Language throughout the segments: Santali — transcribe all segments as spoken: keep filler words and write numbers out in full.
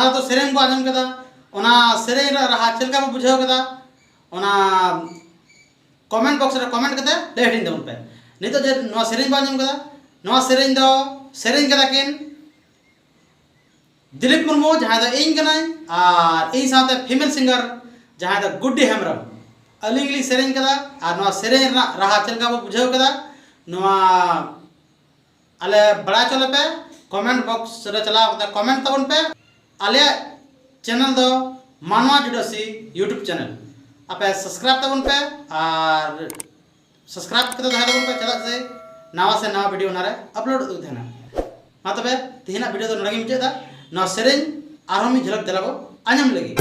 ᱞᱟᱦᱟ ᱫᱚ ᱥᱮᱨᱮᱧ ᱵᱚ ᱟᱸᱡᱚᱢ ᱠᱮᱫᱟ, ᱚᱱᱟ ᱥᱮᱨᱮᱧ ᱨᱮᱱᱟᱜ ᱨᱟᱦᱟ ᱪᱮᱫ ᱞᱮᱠᱟ ᱵᱚ ᱵᱩᱡᱷᱟᱹᱣ ᱠᱮᱫᱟ, ᱚᱱᱟ ᱠᱚᱢᱮᱱᱴ ᱵᱚᱠᱥ ᱨᱮ ᱠᱚᱢᱮᱱᱴ ᱠᱟᱛᱮ ᱞᱟᱹᱭ ᱦᱟᱹᱴᱤᱧ ᱛᱟᱵᱚᱱ ᱯᱮ᱾ ᱱᱤᱛᱚᱜ ᱡᱮ ᱱᱚᱣᱟ ᱥᱮᱨᱮᱧ ᱵᱚ ᱟᱸᱡᱚᱢ ᱠᱮᱫᱟ, ᱱᱚᱣᱟ ᱥᱮᱨᱮᱧ ᱫᱚ ᱥᱮᱨᱮᱧ ᱠᱮᱫᱟ ᱠᱤᱱ ᱫᱤᱞᱤᱯ ᱢᱩᱨᱢᱩ, ᱡᱟᱦᱟᱸᱭ ᱫᱚ ᱤᱧ ᱠᱟᱹᱱᱟᱹᱧ, ᱟᱨ ᱤᱧ ᱥᱟᱶᱛᱮ ᱯᱷᱤᱢᱮᱞ ᱥᱤᱝᱜᱟᱨ, ᱡᱟᱦᱟᱸᱭ ᱫᱚ ᱜᱩᱰᱰᱤ ᱦᱮᱢᱵᱨᱚᱢ᱾ ᱟᱹᱞᱤᱧ ᱜᱮᱞᱤᱧ ᱥᱮᱨᱮᱧ ᱠᱮᱫᱟ᱾ ᱟᱨ ᱱᱚᱣᱟ ᱥᱮᱨᱮᱧ ᱨᱮᱱᱟᱜ ᱨᱟᱦᱟ ᱪᱮᱫ ᱞᱮᱠᱟ ᱵᱚ ᱵᱩᱡᱷᱟᱹᱣ ᱠᱮᱫᱟ, ᱱᱚᱣᱟ ᱟᱞᱮ ᱵᱟᱲᱟᱭ ᱦᱚᱪᱚ ᱞᱮᱯᱮ, ᱠᱚᱢᱮᱱᱴ ᱵᱚᱠᱥ ᱨᱮ ᱪᱟᱞᱟᱣ ᱠᱟᱛᱮ ᱠᱚᱢᱮᱱᱴ ᱛᱟᱵᱚᱱ ᱯᱮ᱾ ᱟᱞᱮᱭᱟᱜ ᱪᱮᱱᱮᱞ ᱫᱚ ᱢᱟᱱᱣᱟ ᱡᱩᱰᱟᱹᱥᱤ YouTube ᱪᱮᱱᱮᱞ, ᱟᱯᱮ ᱥᱟᱵᱥᱠᱨᱟᱭᱤᱵ ᱛᱟᱵᱚᱱ ᱯᱮ ᱟᱨ ᱥᱟᱵᱥᱠᱨᱟᱭᱤᱵ ᱠᱟᱛᱮ ᱫᱚᱦᱚᱭ ᱛᱟᱵᱚᱱ ᱯᱮ, ᱪᱮᱫᱟᱜ ᱥᱮ ᱱᱟᱣᱟ ᱥᱮ ᱱᱟᱣᱟ ᱵᱷᱤᱰᱤᱭᱳ ᱚᱱᱟᱨᱮ ᱟᱯᱞᱳᱰ ᱛᱟᱦᱮᱱᱟ᱾ ᱢᱟ ᱛᱚᱵᱮ ᱛᱮᱦᱮᱧᱟᱜ ᱵᱷᱤᱰᱤᱭᱳ ᱫᱚ ᱱᱚᱰᱮ ᱜᱮᱧ ᱢᱩᱪᱟᱹᱫ ᱮᱫᱟ᱾ ᱱᱚᱣᱟ ᱥᱮᱨᱮᱧ ᱟᱨᱦᱚᱸ ᱢᱤᱫ ᱡᱷᱟᱹᱞᱟᱹᱠ ᱫᱮᱞᱟ ᱵᱚ ᱟᱸᱡᱚᱢ ᱞᱮᱜᱮ᱾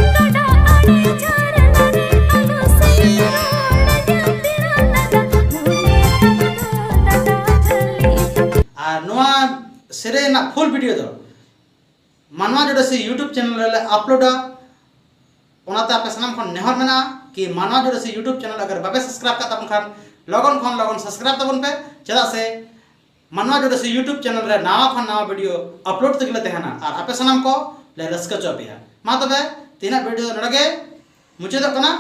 ᱟᱨ ᱱᱚᱣᱟ ᱥᱮᱨᱮᱧ ᱨᱮᱱᱟᱜ ᱯᱷᱩᱞ ᱵᱷᱤᱰᱤᱭᱳ ᱫᱚ ᱢᱟᱱᱣᱟ ᱡᱩᱰᱟᱹᱥᱤ YouTube ᱪᱮᱱᱮᱞ ᱨᱮᱞᱮ ᱟᱯᱞᱳᱰᱟ᱾ ᱚᱱᱟᱛᱮ ᱟᱯᱮ ᱥᱟᱱᱟᱢ ᱠᱷᱚᱱ ᱱᱮᱦᱚᱨ ᱢᱮᱱᱟᱜᱼᱟ ᱠᱤ ᱢᱟᱱᱣᱟ ᱡᱩᱰᱟᱹᱥᱤ YouTube ᱪᱮᱱᱮᱞ ᱟᱜᱟᱨ ᱵᱟᱯᱮ ᱥᱟᱵᱥᱠᱨᱟᱭᱤᱵ ᱠᱟᱜ ᱛᱟᱵᱚᱱ ᱠᱷᱟᱱ ᱞᱚᱜᱚᱱ ᱠᱷᱚᱱ ᱞᱚᱜᱚᱱ ᱥᱟᱵᱥᱠᱨᱟᱭᱤᱵ ᱛᱟᱵᱚᱱ ᱯᱮ, ᱪᱮᱫᱟᱜ ᱥᱮ ᱢᱟᱱᱣᱟ ᱡᱩᱰᱟᱹᱥᱤ YouTube ᱪᱮᱱᱮᱞ ᱨᱮ ᱱᱟᱣᱟ ᱠᱷᱚᱱ ᱱᱟᱣᱟ ᱵᱷᱤᱰᱤᱭᱳ ᱟᱯᱞᱳᱰ ᱛᱮᱜᱮ ᱞᱮ ᱛᱟᱦᱮᱱᱟ ᱟᱨ ᱟᱯᱮ ᱥᱟᱱᱟᱢ ᱠᱚ ᱞᱮ ᱨᱟᱹᱥᱠᱟᱹ ᱦᱚᱪᱚ ᱯᱮᱭᱟ᱾ ᱢᱟ ᱛᱚᱵᱮ ᱛᱮᱦᱮᱧᱟᱜ ᱵᱷᱤᱰᱤᱭᱳ ᱫᱚ ᱱᱚᱰᱮ ᱜᱮ ᱢᱩᱪᱟᱹᱫᱚᱜ ᱠᱟᱱᱟ᱾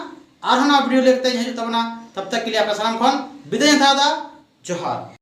ᱟᱨᱦᱚᱸ ᱱᱟᱣᱟ ᱵᱷᱤᱰᱤᱭᱳ ᱞᱟᱹᱭ ᱠᱟᱛᱮ ᱤᱧ ᱦᱤᱡᱩᱜ ᱛᱟᱵᱚᱱᱟ᱾ ᱛᱟᱵ ᱛᱟᱠ ᱠᱮ ᱞᱤᱭᱮ ᱟᱯᱮ ᱥᱟᱱᱟᱢ ᱠᱷᱚᱱ ᱵᱤᱫᱟᱹᱭ ᱤᱧ ᱦᱟᱛᱟᱣ ᱮᱫᱟ᱾ ᱡᱚᱦᱟᱨ᱾